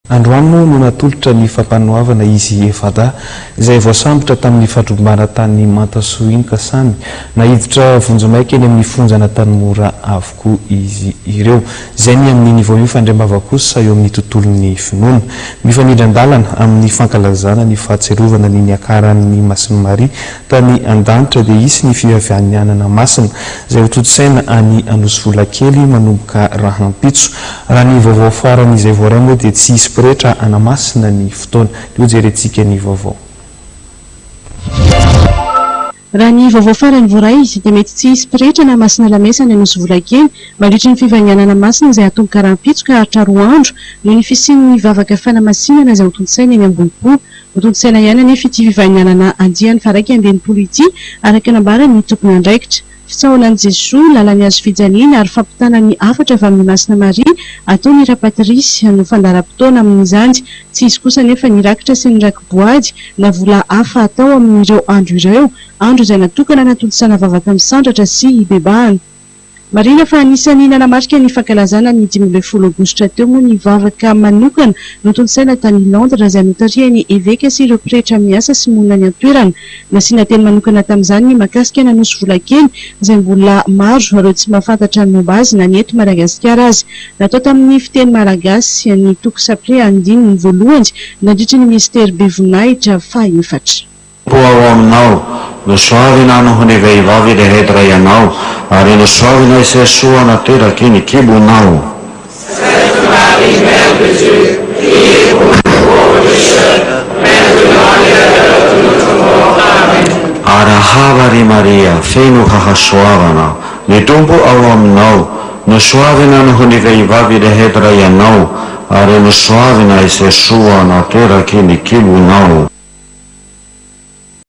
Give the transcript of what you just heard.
Androany moa no natolotra ny fampanoavana izy efa-dahy izay voasambotra tamin'ny fandrombana tany Mantasoa iny ka samy naiditra vonjimaika eny amin'ny fonjan'Antanimora avokoa izy ireo. Izay ny amin'iny vao mifandray-bava kosa eo amin'ny tontolon'ny finoana. Mifanindran-dalana amin'ny fankalazana ny fahatsiarovana ny niakaran'ny Masin'i Maria Tany an-danitra dia hisy ny fiavian'ny anana masina izay hotontosaina any Anosivolakely manomboka rahampitso. Raha ny vaovao farany izay voaray moa dia tsy hisy pretra hanamasina ny fotoana. Dia hojerentsika ny vaovao. Raha ny vaovao farany voaray dia mety tsy hisy pretra hanamasina lamesa any Anosivolakely mandritry ny fivahinianana masina izay hatomboka rahampitso ka haharitra roa andro noho ny fisian'ny vavaka fanamasinana izay hotontosaina eny Ambohipo. Hotontosaina ihany anefa ity fivahinianana andiany faha-61 ity, araka ny nambaran'ny tompon'andraikitra. Fitsaohana an'i Jesoa, lalan'ny hazo fijaliana ary fampitana ny hafatra avy amin'i Masina Maria ataon'i Rapatrice no fandaharam-potoana amin'izany. Tsy hisy kosa anefa ny rakitra sy ny raki-boady na vola hafa hatao amin'ireo andro ireo, andro izay natokana hanatontosana vavaka misandratra sy hibebahana. Marihina fa anisan'ny nanamarika ny fankalazana ny 15 aogositra teo moa ny vavaka manokana notontosaina tany Londres izay notarihan'ny eveka sy ireo pretra miasa sy monina any an-toerana. Nasiana teny manokana tamin'izany ny mahakasika an'Anosy Volakely izay mbola maro ireo tsy mahafantatra ny momba azy na ny eto Madagasikara aza. Natao tamin'ny fiteny malagasy ny toko sapile andininy voalohany nandritry ny mistery be voninahitra fahaefatra. Tompo ao aminao, nosoavina noho ny vehivavy rehetra ianao, ary nosoavina i Jesoa nateraky ny kibonao. Sainte Marie, Mère de Dieu, priez pour nous pauvres pécheurs, maintenant et à l'heure de notre mort. Amen. Arahaba ry Maria, feno hahasoavana, ny Tompo ao aminao, nosoavina noho ny vehivavy rehetra ianao, ary nosoavina i Jesoa nateraky ny kibonao.